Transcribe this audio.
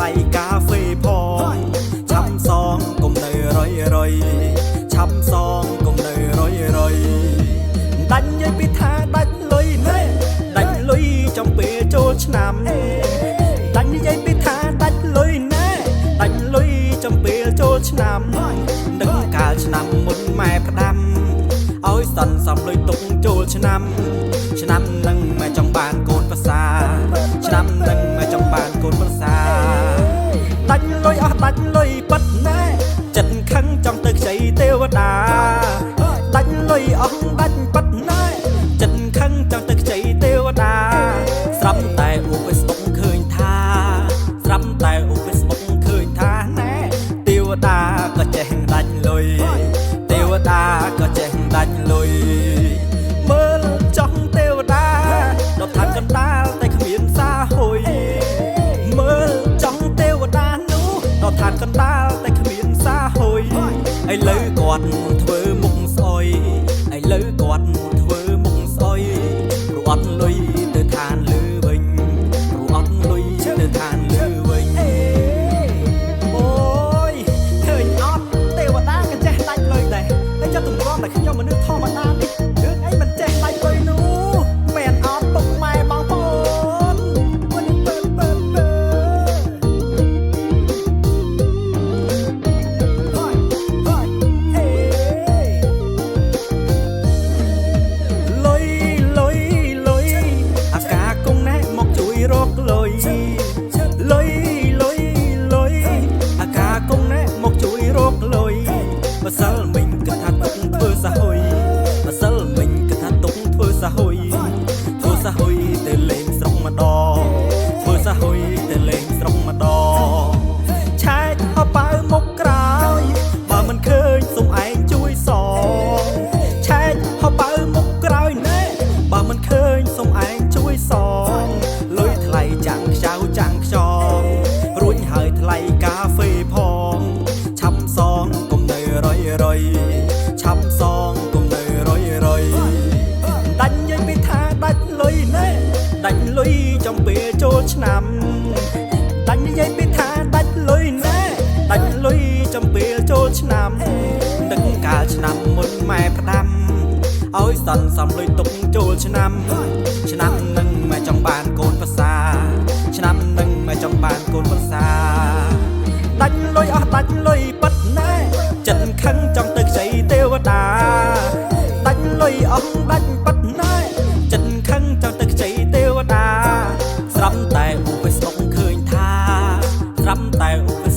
លៃកាហ្វេផងឆាំសងកុំនៅរយរយឆាំសងកុំនៅរយរយដាច់និយាយពីថាដាច់លុយណែដាច់លុយចំពេលចូលឆ្នាំដាច់និយាយពីថាដាច់លុយណែដាច់លុយចំពេលចូលឆ្នាំនឹងកាលឆ្នាំមុនម៉ែផ្ដាំឲ្យសន្សំលុយទុកចូលឆ្នាំឆ្នាំនឹងម៉ែចង់បានកូនប្រសាឆ្នាំនឹងម៉ែចង់បានកូនប្រសាដាច់លុយអស់ដាច់លុយប៉ិតណែចិត្តខឹងចង់ទៅខ្ចីទេវតាដាច់លុយអស់ដាច់ប៉ិតណែចិត្តខឹងចង់ទៅខ្ចីទេវតាស្រាប់តែអូ Facebook ឃើញថាស្រាប់តែអូ Facebook ឃើញថាណែទេវតាក៏ចេះដាច់លុយទេវតាក៏ចេះដាច់លុយមើលចង់ទេវតាដល់ឋានកណ្ដាលតែគ្មានសាហុយមើលចង់ទេវតានោះដល់ឋានកណ្ដាលតែគ្មានសាហុយឥឡូវគាត់ធ្វើមុខស្អុយឥឡូវគាត់ធ្វើមុខស្អុយព្រោះអត់លុយទៅឋានលើវិញព្រោះអត់លុយទៅឋានលើវិញអូយឃើញអត់ទេវតាក៏ចេះដាច់លុយដែរហើយចាំទម្រាំតែខ្ញុំមនុស្សធម្មតានេះរឿងអីមិនចេះដាច់លុយនោះមែនអត់ពុកម៉ែបងប្អូនអូនេះពើពើពើហើយហើយអេលុយលុយលុយអាការគង់ណែមកជួយរកលុយលុយលុយលុយអាការគង់ណែមកជួយរកលុយម្សិលមិញគិតថាទុកធ្វើសហុយម្សិលមិញគិតថាទុកធ្វើសហុយធ្វើសហុយទៅលេងស្រុកម្ដងធ្វើសហុយទៅលេងស្រុកម្ដងឆែកអប៉ៅមុខក្រោយបើមិនឃើញសុំឯងជួយសងឆែកអប៉ៅមុខក្រោយណែបើមិនឃើញសុំឯងជួយសងលុយថ្លៃចាំងខ្ចៅចាំងខ្យងរួចហើយថ្លៃកាហ្វេផងឆាំសងកុំនៅរយរយឆាំសងកុំនៅរយរយដាច់និយាយពីថាដាច់លុយណែដាច់លុយចំពេលចូលឆ្នាំដាច់និយាយពីថាដាច់លុយណែដាច់លុយចំពេលចូលឆ្នាំនឹកកាលឆ្នាំមុនម៉ែផ្ដាំឲ្យសន្សំលុយទុកចូលឆ្នាំឆ្នាំនឹងម៉ែចង់បានកូនប្រសាឆ្នាំនឹងម៉ែចង់បានកូនប្រសាដាច់លុយអស់ដាច់លុយប៉ិតណែចិត្តខឹងចង់ទៅខ្ចីទេវតាដាច់លុយអស់ដាច់ប៉ិតណែចិត្តខឹងចង់ទៅខ្ចីទេវតាស្រាប់តែអូ Facebook ឃើញថាស្រាប់តែអូ